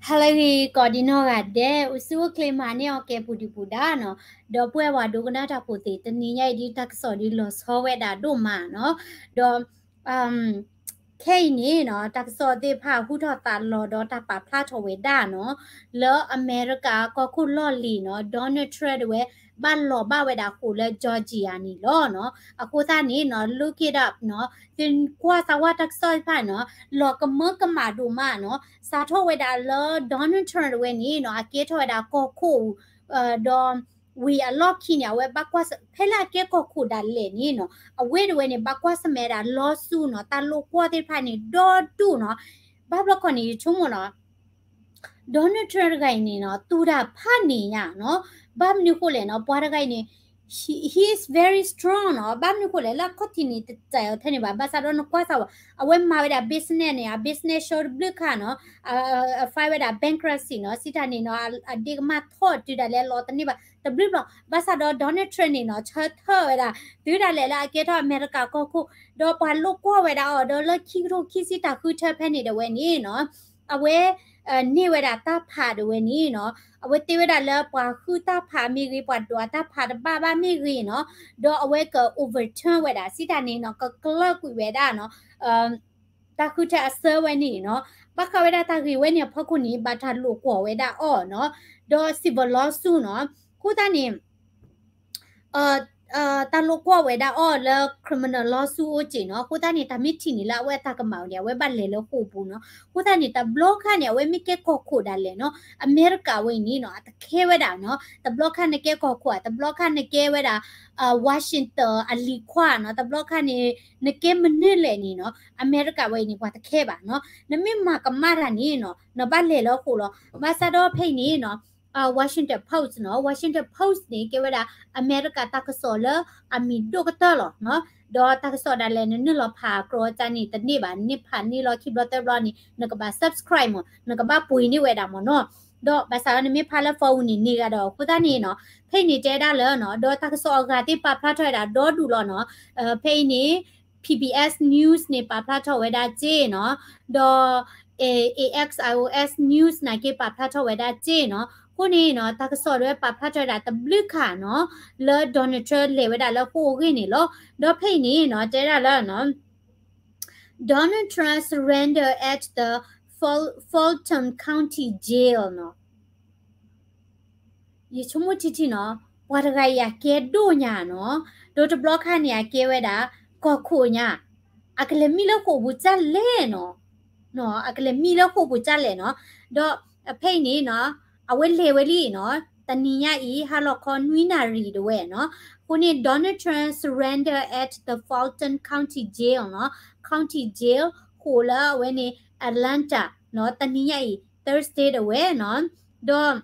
ဟါလၢအဂ့ၤ ကိးဒံနီၢ်ဂၤဒဲး အိၣ်ဆူၣ်အိၣ်ချ့မၤန့ၢ်အီၤကဲပူၤဒံးပူၤဒၣ်နီၤ, ဒီပုၢ်ဝဲၢ်ပှၤဒိကနၣ်တၢ်ဖိသ့ၣ် တနံၤညါအံၤဒ်တၢ်ကစီၣ်ဒ်လီၤဆီဝဲဒၣ်ဒိၣ်မးနီၤ, ဒီး ခဲအံၤန့ၣ်နီၤ တၢ်ကစီၣ်သ့ၣ်တဖၣ်ဟူထီၣ်သးလီၤဒီးတၢ်ပာ်ဖျါထီၣ်ဝဲဒၣ်နီၤ, လၢအမဲရကၤကီၢ်ခိၣ်လီၢ်လံၤနီၤ Donald Trump တဝဲ ဘၣ်လီၤဘၣ်ဝဲဒၣ်ဃိာ်လၢ Georgia န့ၣ်လီၤနီၤ. အဃိသတးန့ၣ်နီၤ look it up နီၤ, သ့ၣ်ကွၢ်သးဝဲတၢ်ကစီၣ်တဖၣ်နီၤ, လီၤကမၢကမၣ်ဒိၣ်မးနီၤ, စးထီၣ်ဝဲဒၣ်လၢ Donald Trump တဝဲန့ၣ်နီၤ အကဲထီၣ်ဝဲဒၣ်ကီၢ်ခိၣ် ဒီး ဝံၤအလီၢ်ခံန့ၣ် အဝဲဘၣ်ကွၢ်ဆၢၣ် ဖဲလၢအကဲကီၢ်ခိၣ်ဒၣ်လဲာ်န့ၣ်နီၤ အဝဲတဝဲန့ၣ် ဘၣ်ကွၢ်ဆၢၣ်မဲာ်ဝဲဒၣ် lawsuit နီၤ, တၢ်လိာ်ကွီၢ်သ့ၣ်တဖၣ်န့ၣ် ဒီဒူၣ်နီၤ, ဘၣ်ဘျီခီန့ၣ် ယဆိကမိၣ်နီၤ Donald Trump တဂၤအံၤန့ၣ်နီၤ သူၣ်တၢ်ဖးန့ၣ်ညါနီၤ, ဘၣ်မနုၤဃိလဲၣ်နီၤ ပှၤတဂၤအံၤန့ၣ် he, he is very strong နီၤ, ဘၣ်မနုၤဃိလဲၣ် လၢအခီၣ်ထံးန့ၣ် တစဲးအီၤထဲန့ၣ်ဘၣ်, ဘၣ်ဆၣ်ဒီးနကွၢ်စၢ်ဝဲ အဝဲမၤဝဲဒၣ် business န့ၣ် အ business show တဘျုးခါနီၤ, အ file ဝဲဒၣ် bankruptcy နီၤ, စံးတၢ်န့ၣ်နီၤ အဒ့ကမၣ်ထီၣ်တုၤဒၣ်လဲာ်လီၤတန့ၢ်ဘၣ် တဘျုးဘျီ, ဘၣ်ဆၣ်ဒီး Donald Trump န့ၣ်နီၤ ဆၢထၢၣ်ဝဲဒၣ် တုၤဒၣ်လဲာ်လၢအကဲထီၣ်အမဲရကၤကီၢ်ခိၣ်, ဒီးပှၤလိာ်ကွီၢ်ဝဲဒၣ်အီၤ ဒီးလၢခံကထိခံဆံတၢ်ဃုထၢဖဲန့ၣ်တဝဲန့ၣ်နီၤ, အဝဲ န့ၢ်ဝဲဒၣ်တၢ်ဖးတဝဲန့ၣ်နီၤ, အဝဲသ့ဝဲဒၣ်လၢပှၤဃုတၢ်ဖးမ့ၢ်ဂ့ၤ ပှၤဒိးတၢ်ဖးတဘၣ်ဘၣ်မ့ၢ်ဂ့ၤနီၤ, ဒီးအဝဲက overturn ဝဲဒၣ် စံးတၢ်န့ၣ်နီၤ ကကျၢၢ်ကွံာ်ဝဲဒၣ်နီၤ တၢ်ဃုထၢအစၢဝဲန့ၣ်နီၤ, ဘၣ်ဃးဝဲဒၣ်တၢ်ဂ့ၢ်ဝဲန့ၣ်အဖီခိၣ်န့ၣ် ဘၣ်တၢ်လိာ်ကွီၢ်ဝဲဒၣ်အီၤနီၤ, ဒီး civil lawsuit နီၤ, အဃိသတးန့ၣ် တၢ်လိာ်ကွီၢ်ဝဲဒၣ်အီၤလၢ criminal lawsuit အိၣ်က့နီၤ, အဃိသတးန့ၣ် တၢ်မ့ၢ်ထံၣ်န့ၣ်လၢအဝဲအတၢ်ကမၣ်ဝဲန့ၣ် အဝဲဘၣ်လဲၤလၢဃိာ်ပူၤနီၤ, အဃိသတးန့ၣ် တဘျီခါန့ၣ် အဝဲမ့ၢ်ကဲကီၢ်ခိၣ်ဒၣ်လဲာ်နီၤ, အမဲရကၤဝဲအံၤန့ၣ်နီၤ အတခဲဝဲဒၣ်နီၤ, တဘျီခါနကဲကီၢ်ခိၣ် တဘျီခါနကဲဝဲဒၣ် Washington အလံၤခွါနီၤ, တဘျီခါန့ၣ် နကဲမနုၤလဲၣ်န့ၣ်နီၤ, အမဲရကၤဝဲအံၤန့ၣ် ပှၤတခဲဘၣ်နီၤ, နမ့ၢ်မၤကမၣ်တၢ်န့ၣ်နီၤ နဘၣ်လဲၤလၢဃိာ်လီၤ, ဘၣ်ဆၣ်ဒီးဖဲအံၤန့ၣ်နီၤ Washington Post နီၤ, Washington Post န့ၣ် ကဲဝဲဒၣ် အမဲရကၤတၢ်ကစီၣ်လၢအမံၤဒိၣ်ကတၢၢ်လီၤနီၤ, ဒီးတၢ်ကစီၣ်ဒၣ်လဲာ်နနုာ်လီၤဖးကြီကန့ၣ်တန့ၢ်ဘၣ်, နဖးန့ၢ်လီၤခံဘျီသၢဘျီန့ၣ် နကဘၣ် subscribe မး, နကဘၣ်ပှ့ၤန့ၢ်ဝဲဒၣ်မးနီၤ, ဒီးဘၣ်ဆၣ်ဒီးနမ့ၢ်ဖးလၢ phone န့ၣ် န့ၢ်ဂၤဒီး အဃိသတးန့ၣ်နီၤ, ဖဲအံၤန့ၣ်တဲဒၣ်လၢနီၤ, ဒီးတၢ်ကစီၣ်အဂၤသ့ၣ်ပာ်ဖျါထီၣ်ဝဲဒၣ်ဒီဒူၣ်လီၤနီၤ, ဖဲအံၤန့ၣ် P B S News န့ၣ် ပာ်ဖျါထီၣ်ဝဲဒၣ်က့နီၤ, ဒီး A X I O S News နာ်က့ ပာ်ဖျါထီၣ်ဝဲဒၣ်က့နီၤ, အဃိန့ၣ်နီၤ တၢ်ကစီၣ်ဒၣ်ဝဲပာ်ဖျါထီၣ်ဝဲဒၣ်တဘျုးခါနီၤ, လၢ Donald Trump လဲၤဝဲဒၣ်လၢဃိာ်အဂ့ၢ်န့ၣ်လီၤ, ဒီးဖဲအံၤန့ၣ်နီၤ တဲဒၣ်လၢနီၤ Donald Trump surrender at the Ful- Fulton County Jail နီၤ. ယဆိကမိၣ်ထံထံနီၤ, ပှၤတဂၤအံၤအကဲဒိၣ်ညါနီၤ, ဒီးတဘျီခါန့ၣ် အကဲဝဲဒၣ် ကီၢ်ခိၣ်ညါ, အကလဲၤမံလၢဃိာ်ပူၤဒ်လဲၣ်နီၤ, အကလဲၤမံလၢဃိာ်ပူၤဒ်လဲၣ်နီၤ, ဒီးဖဲအံၤန့ၣ်နီၤ, အဝဲလဲၤဝဲလံနီၤ, တနံၤညါအံၤ ဟါလီၤခီနွံနၣ်ရံၣ်တဝဲနီၤ, အဃိန့ၣ် Donald Trump surrender at the Fulton County Jail နီၤ, County Jail ဃိာ်လၢအဝဲန့ၣ် Atlanta နီၤ, တနံၤညါအံၤ Thursday တဝဲနီၤ, ဒီး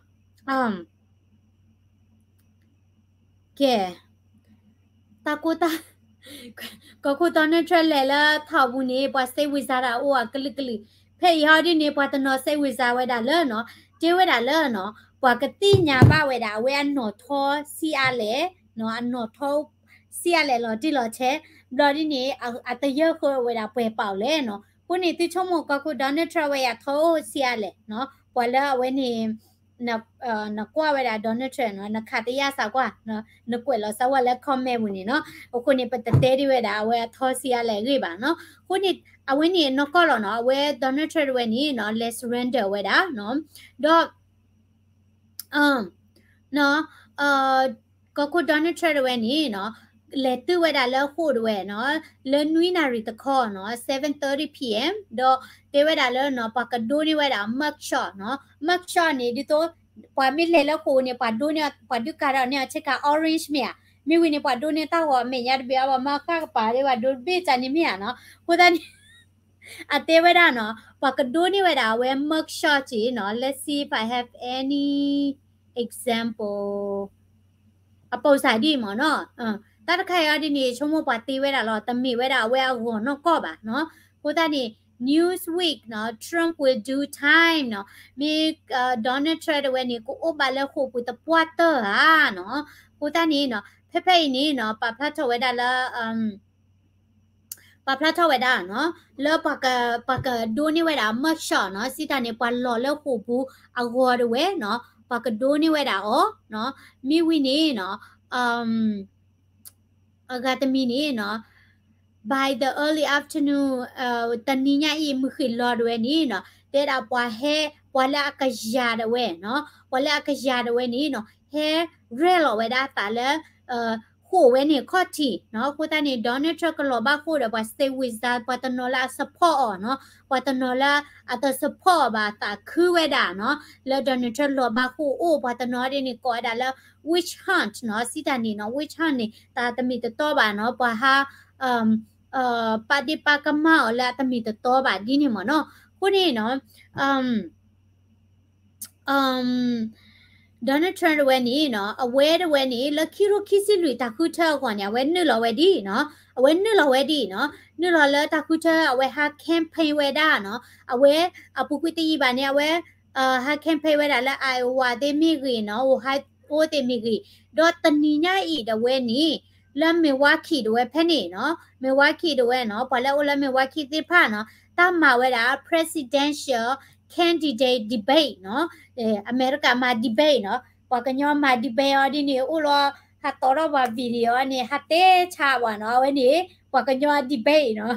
ကဲ, တၢ်ကိၢ်တၢ်, ကီၢ်ခိၣ် Donald Trump လဲၤလၢထီၣ်ပူၤန့ၣ် ပှၤစိတ်ဝင်စားတၢ်အိၣ်အကလုာ်ကလုာ်, ဖဲအံၤဟီဒ်န့ၣ် ပှၤတနီၤစိတ်ဝင်စားဝဲဒၣ်လၢနီၤ, တဲဝဲဒၣ်လၢနီၤ, ပှၤကသ့ၣ်ညါဘၣ်ဝဲဒၣ် အဝဲအနီၣ်ထီဆံးအါလဲၣ်, အနီၣ်ထီဆံးအါလဲၣ်လီၤတံၢ်လီၤဆဲး, ဘျီဒ်န့ၣ် အတယၢၢ်ဃၢဝဲဒၣ်ပှဲၤပာ်လဲၣ်နီၤ, အဃိန့ၣ် သုဆိကမိၣ်ကီၢ်ခိၣ် Donald Trump ဝဲအထီအိၣ်ဆံးအါလဲၣ်, ပှၤလၢအဝဲန့ၣ် နကွၢ်ဝဲဒၣ် Donald Trump နီၤ, နခးတယာ်စးကွၢ်, နကွဲးလီၤစးဝဲလၢ comment ပူၤန့ၣ်နီၤ, အဃိန့ၣ် ပတတဲဒံးဝဲဒၣ် အဝဲအထီဆံးအါလဲၣ်အဂ့ၢ်ဘၣ်နီၤ, အဃိန့ၣ် အဝဲန့ၣ်နီၢ်ကီၢ်လီၤနီၤ, အဝဲ Donald Trump တဝဲန့ၣ်နီၤ လဲၤ surrender ဝဲဒၣ်နီၤ, ဒီး ကီၢ်ခိၣ် Donald Trump တဝဲန့ၣ်နီၤ, လဲၤတုၤဝဲဒၣ်လၢဃိာ်တဝဲနီၤ, လၢနွံနၣ်ရံၣ်တခီနီၤ, seven thirty P M, ဒီးတဲဝဲဒၣ်လၢနီၤ ပှၤကဒိးန့ၢ်ဝဲဒၣ် mugshot နီၤ, mugshot န့ၣ် ဒ်သိး ပှၤမ့ၢ်လဲၤလၢဃိာ်န့ၣ် ပှၤဒိးန့ၢ် ပှၤဒုးကၤထီၣ်န့ၢ်အီၤဆ့ကၤ orange မ့ၢ်ဧါ, မ့ၢ်ဝံၤန့ၣ် ပှၤဒိးန့ၢ်တၢ်ဂီၤမဲာ်ညါတဘ့ၣ်အါဘၣ် မၤဃၣ်ကပၤဒ်ပှၤဒိးတဘ့ၣ်ကန့ၣ်မ့ၢ်ဧါနီၤ, အဃိသတးန့ၣ် အတဲဝဲဒၣ်နီၤ, ပှၤကဒိးန့ၢ်ဝဲဒၣ်အဝဲ mugshot က့နီၤ, let's see if I have any example အပိာ်စၢ်ဒ်မ့ၢ်နီၤ, တၢ်တခါအံၤဒ်န့ၣ် ဆိကမိၣ်ပှၤတ့ဝဲဒၣ်လီၤ, တမ့ၢ်ဝဲဒၣ်အဝဲအဂီၢ်နီၢ်ကီၢ်ဘၣ်နီၤ, အဃိသတးန့ၣ် Newsweek နီၤ, Trump will do time နီၤ, မ့ၢ် Donald Trump တဝဲန့ၣ် ကအိၣ်ဘၣ်လၢဃိာ်ပူၤသပှၢ်တၢၢ်ဧါနီၤ, အဃိသတးန့ၣ်နီၤ, ဖဲဖဲအံၤန့ၣ်နီၤ ပာ်ဖျါထီၣ်ဝဲဒၣ်လၢ ပာ်ဖျါထီၣ်ဝဲဒၣ်နီၤ လၢပှၤကဒိးန့ၢ်ဝဲဒၣ် mugshot နီၤ စံးတၢ်န့ၣ် ပှၤလီၤလၢဃိာ်ပူၤအဂီၤတဝဲနီၤ ပှၤကဒိးန့ၢ်ဝဲဒၣ်အီၤနီၤ မ့ၢ်ဝံၤန့ၣ်နီၤ အဂၤတမံၤန့ၣ်နီၤ by the early afternoon တနံၤညါအံၤ မုၢ်ဃ့ၢ်လီၤတဝဲန့ၣ်နီၤ တဲဒၣ်ပှၤဟဲ ပှၤလၢအကယၤတဝဲနီၤ ပှၤလၢအကယၤတဝဲန့ၣ်နီၤ ဟဲရဲၣ်လီၤဝဲဒၣ်အသးလၢ ဃိာ်ဝဲန့ၣ်ခီၣ်ထံးနီၤ အဃိသတးန့ၣ် Donald Trump ကလီၤဘၣ်ဃိာ်ဒီးပှၤ state within ပှၤတနီၤလၢအ support အီၤနီၤ ပှၤတနီၤလၢအတ support ဘၣ်သးခုဝဲဒၣ်နီၤ လၢ Donald Trump လီၤဘၣ်ဃိာ်အိၣ် ပှၤတနီၤဒ်န့ၣ်ကိးဝဲဒၣ်လၢ witch hunt နီၤ စံးတၢ်န့ၣ်နီၤ witch hunt န့ၣ် တၢ်တမ့ၢ်တတီဘၣ်နီၤ ပှၤဟး ပာ်ဒ့ၣ်ပာ်ကမၣ်အီၤလၢအတမ့ၢ်တတီဘၣ်ဒ်န့ၣ်မ့ၢ်နီၤ အဃိန့ၣ်နီၤ Donald Trump တဝဲန့ၣ်နီၤ အဝဲတဝဲန့ၣ် လၢခံထိခံဆံလွံၢ်တၢ်ဃုထၢအဂီၢ်န့ၣ် အဝဲနုာ်လီၤဝဲဒ်နီၤ အဝဲနုာ်လီၤဝဲဒ်နီၤ နုာ်လီၤလၢတၢ်ဃုထၢ အဝဲဟး campaign ဝဲဒၣ်နီၤ အဝဲအပူၤကွံာ်တယံာ်ဘၣ်န့ၣ် အဝဲ ဟး campaign ဝဲဒၣ်လၢ Iowa သ့ၣ်မ့ၢ်ဂ့ၤနီၤ Ohio သ့ၣ်မ့ၢ်ဂ့ၤ ဒီးတနံၤညါအံၤတဝဲန့ၣ် လၢ Milwaukee တဝဲဖဲန့ၣ်နီၤ Milwaukee တဝဲနီၤ ပှၤလၢအအိၣ်လၢ Milwaukee သ့ၣ်တဖၣ်နီၤ တၢ်မၤဝဲဒၣ် presidential candidate debate နီၤ အမဲရကၤမၤ debate နီၤ ပှၤကညီမၤ debate အီၤဒ်န့ၣ် အိၣ်လီၤ ဟးတီထီၣ်ပှၤ video အီၤန့ၣ် ဟးတဲဆါပှၤနီၤ အဝဲန့ၣ် ပှၤကညီ debate နီၤ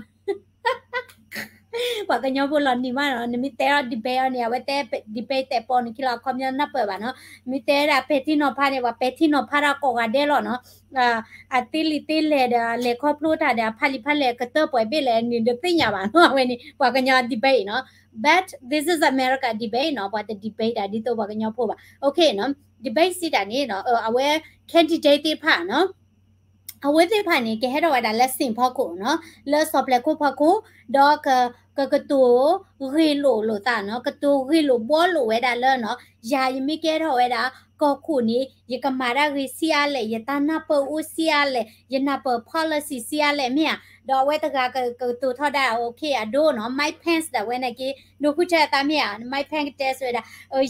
ပှၤကညီဖိလီၤနံၤမးနီၤ နမ့ၢ်တဲထီၣ် debate အီၤန့ၣ် အဝဲတဲ debate တဲပီန့ၣ်ခံလီၤ အခီပညီနၢ်ပၢၢ်ဘၣ်နီၤ မ့ၢ်တဲဝဲဒၣ်ပဲာ်ထံနီၤဖးန့ၣ် ပှၤပဲာ်ထံနီၤဖးတၢ်ကိးဂၤဒဲးလီၤနီၤ အသ့လံာ်သ့လဲၢ်ဒီး လဲၤခီဖျိတၢ်ဒီး အဖးလံာ်ဖးလဲၢ်ကတၢၢ်ပှဲၤဘ့ၣ်လဲၣ်န့ၣ် တသ့ၣ်ညါဘၣ်နီၤ အဝဲန့ၣ် ပှၤကညီ debate နီၤ but this is America debate နီၤ ပှၤတ debate တၢ်ဒ်သိးပှၤကညီဖိဘၣ် okay နီၤ debate စံးတၢ်န့ၣ်နီၤ အဝဲ candidate သ့ၣ်တဖၣ်နီၤ အဝဲသ့ၣ်တဖၣ်န့ၣ် ကဟဲထီၣ်ဝဲဒၣ်လၢ Saint Paul ခိၣ်နီၤ လၢစီၤပျဲခိၣ်ဖီခိၣ် ဒီးကကတိၤဂ့ၢ်လိာ်လိာ်သးနီၤ ကတိၤဂ့ၢ်လိာ်ဘှီလိာ်ဝဲဒၣ်လၢနီၤ ယၤယမ့ၢ်ကဲထီၣ်ဝဲဒၣ် ကီၢ်ခိၣ်န့ၣ် ယကမၤတၢ်ဂ့ၤဆံးအါလဲၣ် ယတၢ်နၢ်ပၢၢ်အိၣ်ဆံးအါလဲၣ် ယနၢ်ပၢၢ် policy ဆံးအါလဲၣ်မ့ၢ်ဧါ ဒီးအဝဲတဂၤကကတိၤထီၣ်ဒၣ် okay အဒိနီၤ Mike Pence ဒၣ်ဝဲန့ၣ်က့ ဒိဃုထၢအသးမ့ၢ်ဧါ Mike Pence ကတဲစၢၤဝဲဒၣ်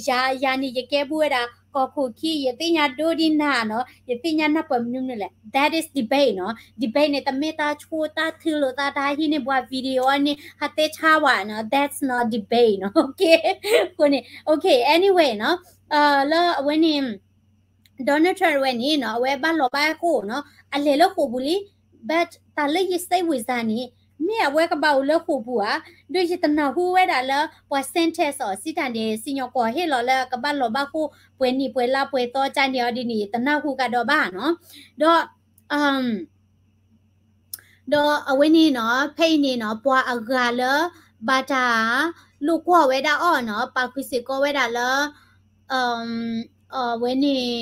ယၤ ယၤန့ၣ် ယကဲဘူးဝဲဒၣ် ကီၢ်ခိၣ်ခံ ယသ့ၣ်ညါဒိဒ်နၤနီၤ ယသ့ၣ်ညါနၢ်ပၢၢ်မနုၤမနုၤလဲၣ် that is debate နီၤ debate န့ၣ် တမ့ၢ်တၢ်ဆိတၢ်ထုးလိာ်သး တၢ်ဟံးန့ၢ်ပှၤ video န့ၣ် ဟးတဲဆါဝဲနီၤ that's not debate နီၤ okay အဃိန့ၣ် okay anyway နီၤ လၢအဝဲန့ၣ် Donald Trump ဝဲန့ၣ်နီၤ အဝဲဘၣ်လီၤဘၣ်ဃိာ်နီၤ အလဲၤလၢဃိာ်ပူၤလံ but တၢ်လၢယ state visa န့ၣ် မ့ၢ်အဝဲကဘၣ်အိၣ်လၢဃိာ်ပူၤဧါ ဒီးယတနၢ်ဟူဝဲဒၣ်လၢ ပှၤ sentence အီၤ စံးတၢ်န့ၣ် စံၣ်ညီၣ်ကွီၢ်ဟ့ၣ်လီၤလၢကဘၣ်လီၤဘၣ်ဃိာ် ပှဲၤနံၣ်ပှဲၤလါပှဲၤသီကၢ်န့ၣ်အီၤဒ်န့ၣ် ယတနၢ်ဟူကဒီးဘၣ်နီၤ ဒီး ဒီးအဝဲန့ၣ်နီၤ ဖဲအံၤန့ၣ်နီၤ ပှၤအဂၤလၢ ဘၣ်တၢ်လိာ်ကွီၢ်ဝဲဒၣ်အီၤနီၤ ပာ်ဃုာ်စ့ၢ်ကီးဝဲဒၣ်လၢ အဝဲန့ၣ်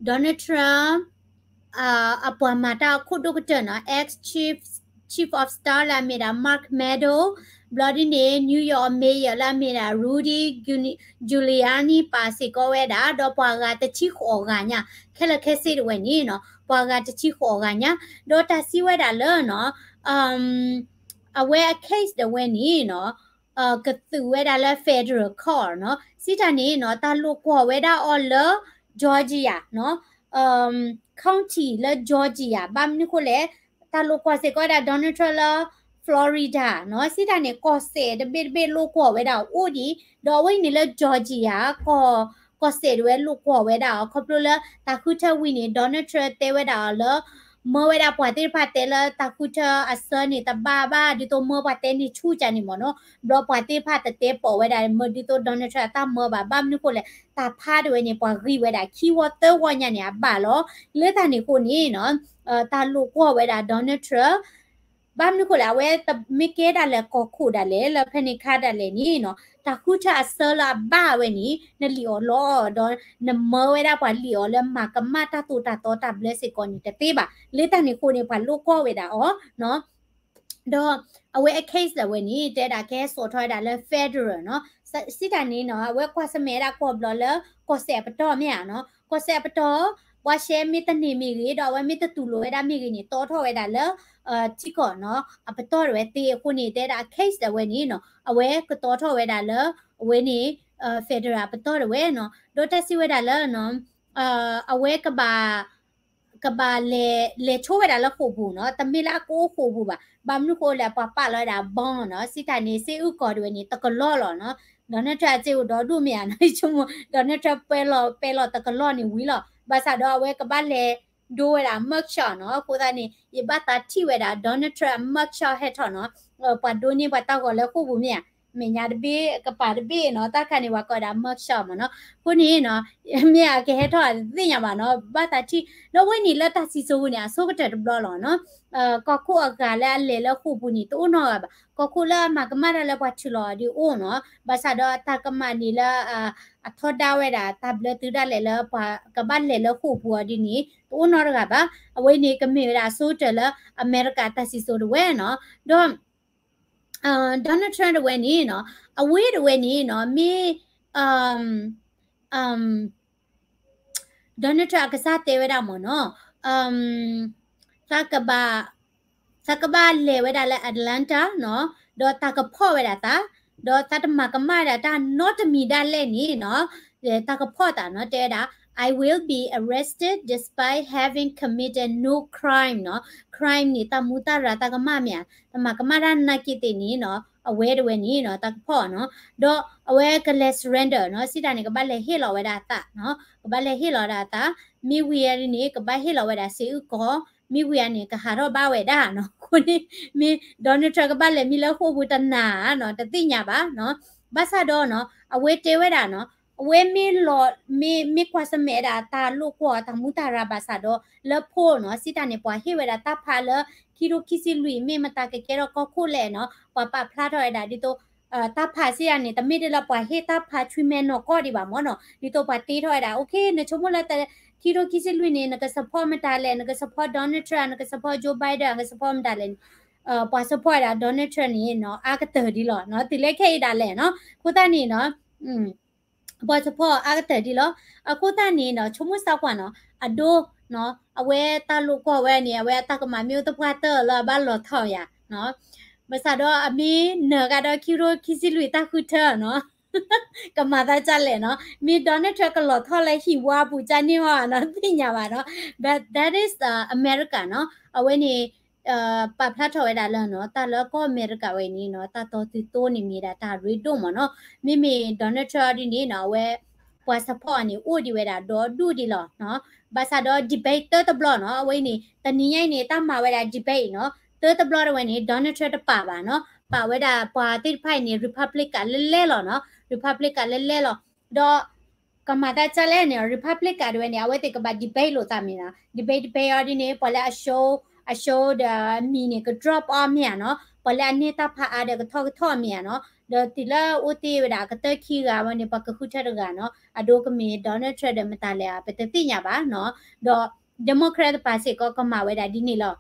Donald Trump အပှၤမၤတၢ်အခိၣ်ဒိၣ်ကတၢၢ်နီၤ ex chief chief of staff လၢအမ့ၢ်ဒၣ် Mark Meadows ဘျီဒ်န့ၣ် New York mayor လၢအမ့ၢ်ဒၣ် Rudy Giuliani ပာ်စ့ၢ်ကီးဝဲဒၣ် ဒီးပှၤဂၤတဆံဃိးဂၤညါ ခဲလၢာ်ခဲဆ့တဝဲန့ၣ်နီၤ ပှၤဂၤတဆံဃိးဂၤညါ ဒီးတၢ်စံးဝဲဒၣ်လၢနီၤ အဝဲအ case တဝဲန့ၣ်နီၤ ကသုးဝဲဒၣ်လၢ federal court နီၤ စံးတၢ်န့ၣ်နီၤ တၢ်လိာ်ကွီၢ်ဝဲဒၣ်အီၤလၢ Georgia နီၤ county လၢ Georgia ဘၣ်မနုၤဃိလဲၣ် တၢ်လိာ်ကွီၢ်စ့ၢ်ကီးဝဲဒၣ် Donald Trump လၢ Florida နီၤ စံးတၢ်န့ၣ် ကီၢ်စဲၣ်တဘ့ၣ်တဘ့ၣ်လိာ်ကွီၢ်ဝဲဒၣ်အိၣ်ဒံး ဒီးအဝဲအံၤန့ၣ်လၢ Georgia ကီၢ်စဲၣ်တဝဲလိာ်ကွီၢ်ဝဲဒၣ်အီၤ ခီဖျိလၢတၢ်ဃုထၢဝံၤန့ၣ် Donald Trump တဲဝဲဒၣ်အီၤလၢ မၢဝဲဒၣ်ပှၤသ့ၣ်တဖၣ်တဲလၢတၢ်ဃုထၢအဆၢန့ၣ် တဘၣ်ဘၣ်ဒ်သိးမၢပှၤတဲန့ၣ်ဆူၣ်ကၢ်န့ၣ်မ့ၢ်နီၤ ဘျီပှၤသ့ၣ်တဖၣ်တတဲပိာ်ဝဲဒၣ် မၢဒ်သိး Donald Trump အတၢ်မၢဘၣ် ဘၣ်မနုၤဃိလဲၣ် တၢ်ဖးတဝဲန့ၣ် ပှၤဂံၢ်ဝဲဒၣ်ခံဝီသၢဝီညါန့ၣ် အဘၣ်လီၤ လၢတၢ်န့ၣ်အဃိန့ၣ်နီၤ တၢ်လိာ်ကွီၢ်ဝဲဒၣ် Donald Trump ဘၣ်မနုၤဃိလဲၣ် အဝဲမ့ၢ်ကဲဒၣ်လဲာ်ကီၢ်ခိၣ်ဒၣ်လဲာ် လၢဖဲန့ၣ်ခါဒၣ်လဲာ်န့ၣ်နီၤ တၢ်ဃုထၢအဆၢလၢအဘၣ်ဝဲန့ၣ် နလံၣ်အီၤလီၤဒီး နမၢဝဲဒၣ်ပှၤလံၣ်အီၤလၢမၤကမၣ်တၢ်သိၣ်တၢ်သီတၢ်ဘျၢစ့ၢ်ကီးန့ၣ်တသ့ဘၣ် လၢတၢ်န့ၣ်အဃိန့ၣ် ပှၤလိာ်ကွီၢ်ဝဲဒၣ်အီၤနီၤ ဒီးအဝဲအ case ဒၣ်ဝဲန့ၣ် တဲဒၣ်ကဟဲစိာ်ထီၣ်ဝဲဒၣ်လၢ federal နီၤ စံးတၢ်န့ၣ်နီၤ အဝဲကွၢ်ဆၢၣ်မဲာ်ဝဲဒၣ်ကီၢ်ဘျီလၢ ကီၢ်စဲၣ်အပတီၢ်မ့ၢ်ဧါနီၤ ကီၢ်စဲၣ်အပတီၢ် ပှၤရှဲမ့ၢ်တန့ၢ်မ့ၢ်ဂ့ၤ ဒီးအဝဲမ့ၢ်တတူၢ်လိာ်ဝဲဒၣ်မ့ၢ်ဂ့ၤန့ၣ် တီထီၣ်ဝဲဒၣ်လၢ ထံကီၢ်နီၤ အပတီၢ်ဒၣ်ဝဲသ့အဃိန့ၣ် တဲဒၣ် case ဒၣ်ဝဲန့ၣ်နီၤ အဝဲကတီထီၣ်ဝဲဒၣ်လၢ အဝဲန့ၣ် federal အပတီၢ်ဒၣ်ဝဲနီၤ ဒီးတၢ်စံးဝဲဒၣ်လၢ အဝဲကဘၣ် ကဘၣ်လဲၤ လဲၤဆိဝဲဒၣ်လၢဃိာ်ပူၤနီၤ, တမ့ၢ်လၢအကအိၣ်ဃိာ်ပူၤဘၣ်. ဘၣ်မနုၤဃိလဲၣ် ပှၤပာ်လီၤဝဲဒၣ် bomb နီၤ, စံးတၢ်န့ၣ် စ့အုၣ်ကီၤဒၣ်ဝဲန့ၣ် တကလီၢ်လီၤနီၤ. Donald Trump အစ့အိၣ်ဒီဒူၣ်မ့ၢ်ဧါနီၤ, ဆိကမိၣ် Donald Trump ပဲလီၤ ပဲလီၤတကလီၢ်န့ၣ်ဝံၤလီၤ. ဘၣ်ဆၣ်ဒီးအဝဲကဘၣ်လဲၤဒိဝဲဒၣ် mugshot နီၤ, အဃိသတးန့ၣ် ယဘၣ်သးထံၣ်ဝဲဒၣ် Donald Trump mugshot ဟဲထီၣ်နီၤ, ပှၤဒိန့ၢ်ပှၤတၢ်ဂီၤလၢဃိာ်ပူၤမ့ၢ်ဧါ, မဲာ်ညါတဘ့ၣ် ကပၤတဘ့ၣ်နီၤ, တၢ်ခါန့ၣ် ပှၤကိးဝဲဒၣ် mugshot မ့ၢ်နီၤ. အဃိန့ၣ်နီၤ မ့ၢ်အကဟဲထီၣ်တသ့ၣ်ညါဘၣ်နီၤ, ဘၣ်သးထံၣ် ဒီးဝဲန့ၣ်လၢတၢ်စံၣ်စိၤပူၤန့ၣ် အဆိကတၢၢ်တဘျီလီၤနီၤ. ကီၢ်ခိၣ်အဂၤလၢအလဲၤလၢဃိာ်ပူၤန့ၣ် တအိၣ်နီတဂၤဘၣ်. ကီၢ်ခိၣ်လၢအမၤကမၣ်တၢ်လၢပှၤထုးလီၤအီၤဒ်အိၣ်နီၤ, ဘၣ်ဆၣ်ဒီးတၢ်ကမၣ်န့ၣ်လၢ အထီဒါဝဲဒၣ် တၢ်ဘျၢတုၤဒၣ်လဲာ်လၢပှၤကဘၣ်လဲၤလၢဃိာ်ပူၤအီၤဒ်န့ၣ် တအိၣ်နီတဂၤဘၣ်. အဝဲန့ၣ်ကမ့ၢ်ဝဲဒၣ်အဆိကတၢၢ်လၢအမဲရကၤတၢ်စံၣ်စိၤတဝဲနီၤ. ဒီး Donald Trump တဝဲန့ၣ်နီၤ, အဝဲတဝဲန့ၣ်နီၤ မ့ၢ် Donald Trump အကစၢ်တဲဝဲဒၣ်မ့ၢ်နီၤ, သးကဘၣ် သးကဘၣ်လဲၤဝဲဒၣ်လၢ Atlanta နီၤ, ဒီးသးကဖီၣ်ဝဲဒၣ်သး, ဒီးသးတမၤကမၣ်ဒၣ်တၢ်နီတမံၤဒၣ်လဲာ်န့ၣ်နီၤ, သးကဖီၣ်သးနီၤ, တဲဝဲဒၣ် I will be arrested despite having committed no crime နီၤ. Crime န့ၣ် တၢ်မူတၢ်ရၤတၢ်ကမၣ်မ့ၢ်ဧါ, တမၤကမၣ်တၢ်နာ်က့သ့ၣ်န့ၣ်နီၤ, အဝဲတဝဲန့ၣ်နီၤ သးကဖီၣ်နီၤ, ဒီးအဝဲကလဲၤ surrender နီၤ, စံးတၢ်န့ၣ် ကဘၣ်လဲၤဟ့ၣ်လီၤဝဲဒၣ်အသးနီၤ, ကဘၣ်လဲၤဟ့ၣ်လီၤဝဲဒၣ်အသး, မ့ၢ်ဝံၤအံၤန့ၣ် ကဘၣ်ဟ့ၣ်လီၤဝဲဒၣ်စ့အုၣ်ကီၤ, မ့ၢ်ဝံၤအံၤန့ၣ် ကဟးထီၣ်ဘၣ်ဝဲဒၣ်နီၤ, အဃိန့ၣ် မ့ၢ် Donald Trump ကဘၣ်လဲၤမံလၢဃိာ်ပူၤတနၤနီၤ, တသ့ၣ်ညါဘၣ်နီၤ, ဘၣ်ဆၣ်ဒီးနီၤ အဝဲတဲဝဲဒၣ်နီၤ, အဝဲမ့ၢ်လီၤ မ့ၢ် မ့ၢ်ကွၢ်ဆၢၣ်မဲာ်ဝဲဒၣ်တၢ်လိာ်ကွီၢ်တၢ်မူတၢ်ရၤဘၣ်ဆၣ်ဒီး လၢဖိနီၤ, စံးတၢ်န့ၣ် ပှၤဟ့ၣ်ဝဲဒၣ်တၢ်ဖးလၢ ခံထိခံဆံလွံၢ် မ့ၢ်မတၤကကဲထီၣ်ကီၢ်ခိၣ်လဲၣ်နီၤ, ပှၤပာ်ဖျါထီၣ်ဝဲဒၣ်ဒ်သိး တၢ်ဖးစံးတၢ်န့ၣ် တမ့ၢ်ဒ်လၢပှၤဟ့ၣ်တၢ်ဖးဆွံမဲနီၢ်ကီၢ်ဒံးဘၣ်မ့ၢ်နီၤ, ဒ်သိးပှၤတ့ထီၣ်ဝဲဒၣ် okay နဆိကမိၣ်လၢ ခံထိခံဆံလွံၢ်န့ၣ် နက support မတၤလဲၣ်, နက support Donald Trump, နက support Joe Biden, နက support မတၤလဲၣ်န့ၣ်, ပှၤ support ဝဲဒၣ် Donald Trump န့ၣ်နီၤ အါကတၢၢ်ဒ်လီၤနီၤ, တုၤလၢခဲအံၤဒၣ်လဲာ်နီၤ, အဃိသတးန့ၣ်နီၤ ပှၤ support အါကတၢၢ်ဒ်လီၤ, အဃိသတးန့ၣ်နီၤ ဆိကမိၣ်စၢ်ကွၢ်နီၤ အဒိနီၤ အဝဲတၢ်လိာ်ကွီၢ်ဝဲန့ၣ် အဝဲအတၢ်ကမၣ်မ့ၢ်အိၣ်သပှၢ်တၢၢ်လၢအဘၣ်လီၤထီၣ်ယၤနီၤ, ဘၣ်ဆၣ်ဒီးအမ့ၢ်နၢၤကဒီးခံထိခံဆံလွံၢ်တၢ်ဃုထၢနီၤ ကမၤသးဒ်လဲၣ်နီၤ, မ့ၢ် Donald Trump ကလီၤထီၣ်လၢဟံၣ်ဝါပူၤကန့ၢ်အီၤနီၤ သ့ၣ်ညါဘၣ်နီၤ, but that is America နီၤ, အဝဲန့ၣ် ပာ်ဖျါထီၣ်ဝဲဒၣ်လၢနီၤ တၢ်လၢကီၢ်အမဲရကၤဝဲအံၤန့ၣ်နီၤ တၢ်တီသုသိန့ၣ်မ့ၢ်ဒၣ်တၢ်ရ့ဒိၣ်မ့ၢ်နီၤ, မ့မ့ၢ် Donald Trump ဒ်န့ၣ်နီၤ အဝဲ ပှၤ support န့ၣ် အိၣ်ဒံးဝဲဒၣ်ဒီဒူၣ်ဒံးလီၤနီၤ, ဘၣ်ဆၣ်ဒီး debate တၢတဘျီနီၤ, အဝဲအံၤန့ၣ် တနံၤညါအံၤန့ၣ် တၢ်မၤဝဲဒၣ် debate နီၤ, တၢတဘျီတဝဲန့ၣ် Donald Trump တပာ်ဘၣ်နီၤ, ပာ်ဝဲဒၣ်ပှၤသ့ၣ်တဖၣ်အံၤန့ၣ် Republican လဲၢ်လဲၢ်လီၤနီၤ, Republican လဲၢ်လဲၢ်လီၤ, ဒီး ကမၤသးဒ်လဲၣ်န့ၣ် Republican တဝဲန့ၣ် အဝဲသ့ၣ်ကဘၣ် debate လိာ်သးမ့ၢ်နီၤ, debate debate အီၤဒ်န့ၣ် ပှၤလၢအ show အ show ဒီးအမံၤန့ၣ် က drop off မ့ၢ်ဧါနီၤ, ပှၤလၢအန့ၢ်တၢ်ဖးအါဒီးကထီၣ်ကထီၣ်မ့ၢ်ဧါနီၤ, ဒီးတုၤလၢအိၣ်တ့ၢ်ဝဲဒၣ်ကတၢၢ်ခံဂၤဝဲန့ၣ် ပှၤကဃုထၢတဂၤနီၤ, အဒိကမ့ၢ် Donald Trump ဒီးမတၤလဲၣ်ဧါ ပတသ့ၣ်ညါဘၣ်နီၤ, ဒီး Democrat တပၤစ့ၢ်ကီးကမၤဝဲဒၣ်ဒ်န့ၣ်လီၤ,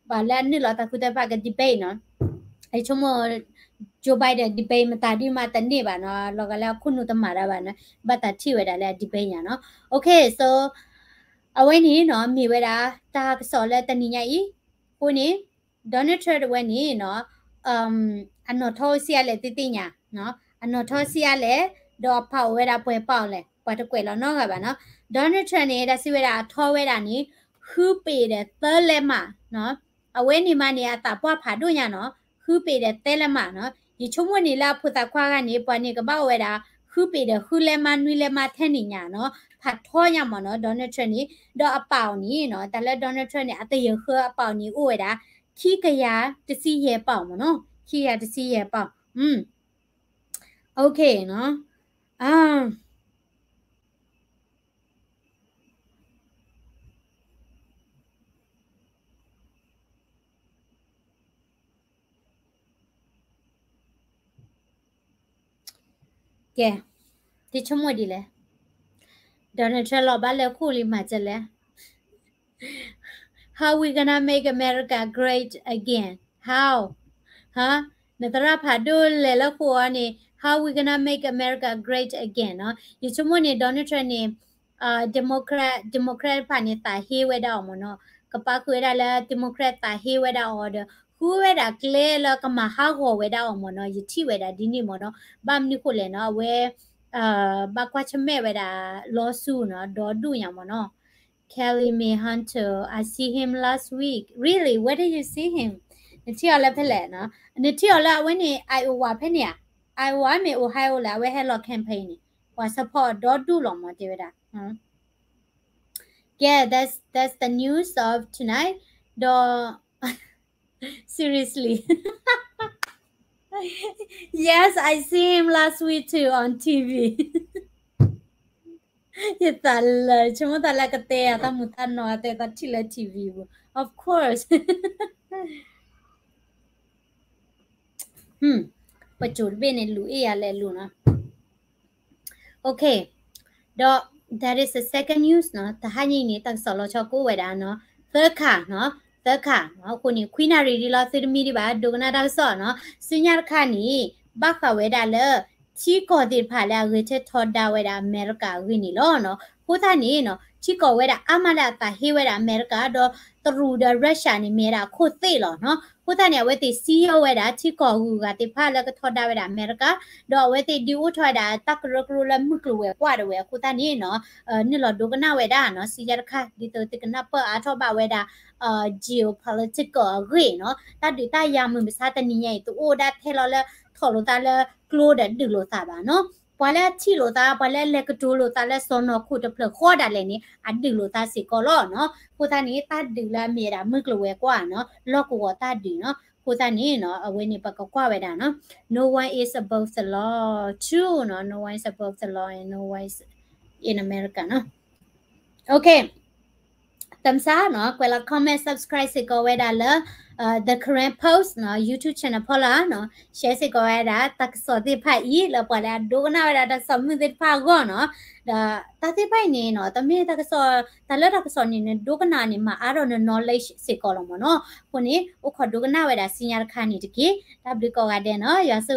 ပှၤလၢအနုာ်လီၤတၢ်ဃုထၢတဖၣ်က debate နီၤ, ယဆိကမိၣ် Joe Biden debate မတၤဒ်မးတန့ၢ်ဘၣ်နီၤ, လီၤဂာ်လၢအခိၣ်နူာ်တမၤတၢ်ဘၣ်နီၤ, ဘၣ်သးထံၣ်ဝဲဒၣ်လၢအ debate ညါနီၤ, okay so အဝဲန့ၣ်နီၤ မ့ၢ်ဝဲဒၣ်တၢ်ကစီၣ်လၢတနံၤညါအံၤ, အဃိန့ၣ် Donald Trump တဝဲန့ၣ်နီၤ အနီၣ်ထီၣ်အိၣ်ဆံးအါလဲၣ်သ့ၣ်သ့ၣ်ညါ, အနီၣ်ထီၣ်ဆံးအါလဲၣ်, ဒီးအဖးအိၣ်ဝဲဒၣ်ပှဲၤပာ်အီၤလဲၣ်, ပှၤတကွဲးလီၤနီတဂၤဘၣ်နီၤ, Donald Trump န့ၣ် တၢ်စံးဝဲဒၣ်အထီဝဲဒၣ်န့ၣ် ဃုပ့ၤဒီးသၢလဲမး, အဝဲန့ၣ်မးန့ၣ် အသးပှၢ်ဖးဒိၣ်ညါနီၤ, ဃုပ့ၤဒီးသၢလဲမးနီၤ, ယဆိကမိၣ်န့ၣ်လၢအဖိသၣ်ခွါဂၤန့ၣ် ပှၤန့ၣ်ကဘၣ်အိၣ်ဝဲဒၣ် ဃုပ့ၤဒီးဃုလဲမးနွံလဲမးထဲန့ၣ်ညါနီၤ, ဖးထီညါမးနီၤ, Donald Trump န့ၣ်, ဒီးအပာ်အီၤန့ၣ်နီၤ, တၢ်လၢ Donald Trump န့ၣ် အတယၢၤဃၢအပာ်အီၤန့ၣ်အိၣ်ဝဲဒၣ် ခံကယၤတဆံယဲၢ်ပာ်မးနီၤ, ခံကယၤတဆံယဲၢ်ပာ်, okay နီၤ, ကဲ, တဆိကမိၣ်ဒ်လဲၣ်, Donald Trump လီၤဘၣ်လဲၤဃိာ်လံမၤစၢၤလဲၣ်, How we gonna make America great again? How? နသရၣ်ဖးဒိၣ်လဲၤလၢဃိာ်အီၤန့ၣ် How we gonna make America great again နီၤ, ယဆိကမိၣ်န့ၣ် Donald Trump န့ၣ် Democrat Democrat တဖၣ်န့ၣ် သးဟ့ဝဲဒၣ်အီၤမးနီၤ, ကပာ်ဃုာ်ဝဲဒၣ်လၢ Democrat သးဟ့ဝဲဒၣ်အီၤဒီး ဃုဝဲဒၣ်ကျဲလၢကမၤဟးဂီၤဝဲဒၣ်အီၤမးနီၤ, ယထံၣ်ဝဲဒၣ်ဒ်န့ၣ်မးနီၤ, ဘၣ်မနုၤဃိလဲၣ်နီၤ, အဝဲ ဘၣ်ကွၢ်ဆၢၣ်မဲာ်ဝဲဒၣ် lawsuit နီၤ, ဒီဒူၣ်ညါမးနီၤ, Kelly May Hunter, I see him last week. Really? Where did you see him? နထံၣ်အီၤလၢဖဲလဲၣ်နီၤ? နထံၣ်အီၤလၢအဝဲန့ၣ် Iowa ဖဲန့ၣ်ဧါ? Iowa မ့ၢ် Ohio လဲၣ် အဝဲဟဲလီၤ campaign န့ၣ် ပှၤ support ဒီဒူၣ်လီၤမး တဲဝဲဒၣ်. Yeah, that's that's the news of tonight. ဒီး seriously. Yes, I see him last week too on T V. ယသးလၢ ဆိကမိၣ်သးလၢကတဲအသးမုာ်သးနီၢ် အတဲသးထံၣ်လၢ T V ပူၤ of course. ပစိၤတဘ့ၣ်န့ၣ် လူၤအ့ၣ်ယၤလဲၤလူၤနီၤ. Okay, ဒီး that is the second news နီၤ. တဟါညါအံၤန့ၣ် တၢ်ကစီၣ်လီၤဆီကိးဝဲဒၣ်နီၤ. သၢခါနီၤ, သၢခါနီၤ. အဃိန့ၣ် ခွံနၣ်ရံၣ်ဒံးလီၤ သုတမံဒံးဘၣ် ဒိကနၣ်တၢ်ကစီၣ်နီၤ. ဆူညါတခါန့ၣ် ဘၣ်ဃးဝဲဒၣ်လၢ ထံကီၢ်သ့ၣ်တဖၣ်လၢအဂဲၤဆၢထၢၣ်ထီဒါဝဲဒၣ်အမဲရကၤအဂ့ၢ်န့ၣ်လီၤနီၤ. အဃိသတးန့ၣ်နီၤ ထံကီၢ်ဝဲဒၣ်အါမးလၢအသးဟ့ဝဲဒၣ်အမဲရကၤ ဒီးတရူးဒီး Russia န့ၣ် မ့ၢ်ဝဲဒၣ်အခိၣ်သ့ၣ်လီၤနီၤ. အဃိသတးန့ၣ် အဝဲသ့ၣ်စံၣ်ညီၣ်ဝဲဒၣ် ထံကီၢ်အဂုၤအဂၤသ့ၣ်တဖၣ်လၢကထီဒါဝဲဒၣ်အမဲရကၤ, ဒီးအဝဲသ့ၣ်ဒုးအိၣ်ထီၣ်ဝဲဒၣ်တၢ်ကရၢကရိလၢမုၢ်ကျိၤဝဲၤကွာ်ဒၣ်ဝဲအဃိသတးန့ၣ်နီၤ, နုာ်လီၤဒိကနၣ်ဝဲဒၣ်နီၤ, စံးယါတခါ ဒ်သိးသုကနၢ်ပၢၢ်အါထီၣ်ဘၣ်ဝဲဒၣ် geopolitical အဂ့ၢ်နီၤ, တၢ်ဒုးတၢ်ယၤမုၢ်မဆါတနံၤညါအံၤ တအိၣ်ဒၣ်ထဲလီၤလၢထီၣ်လိာ်သးလၢကျိဒီးဒုးလိာ်သးဘၣ်နီၤ. ပှၤလၢအထံၣ်လိာ်သး ပှၤလၢအလဲၤကတိၤလိာ်သးလၢစီၢ်နီၤခိၣ်တဖျၢၣ်ဃီဒၣ်လဲာ်န့ၣ် အဒုးလိာ်သးစ့ၢ်ကီးလီၤနီၤ. အဃိသတးန့ၣ် တၢ်ဒုးလၢအမ့ၢ်ဝဲဒၣ်မုၢ်ကျိၤဝဲၤကွာ်နီၤ, လီၢ်ကဝီၤတၢ်ဒုးနီၤ. အဃိသတးန့ၣ်နီၤ အဝဲန့ၣ်ပကကွၢ်ဝဲဒၣ်နီၤ, no one is above the law too နီၤ, no one is above the law and no one is in America နီၤ. Okay, thumbs up နီၤ, ကွဲးလီၤ comment, subscribe စ့ၢ်ကီးဝဲဒၣ်လၢ The Karen Post နီၤ, YouTube channel ဖီလာ်နီၤ, share စ့ၢ်ကီးဝဲဒၣ် တၢ်ကစီၣ်သ့ၣ်တဖၣ်အံၤ လၢပှၤလၢအဒိကနၣ်ဝဲဒၣ်တၢ်ကစီၣ်မုၢ်သ့ၣ်တဖၣ်အဂီၢ်နီၤ. ဒီးတၢ်သ့ၣ်တဖၣ်အံၤန့ၣ်နီၤ, တမ့ၢ်တၢ်ကစီၣ် တၢ်လၢတၢ်ကစီၣ်န့ၣ် နဒိကနၣ်န့ၣ် မၤအါထီၣ်န knowledge စ့ၢ်ကီးလီၤမ့ၢ်နီၤ. အဃိန့ၣ် အိၣ်ခိးဒိကနၣ်ဝဲဒၣ်စံညါတခါန့ၣ်တက့ၢ်. တၢ်ဘျုးကိးဂၤဒဲးနီၤ, ယွၤဆိၣ်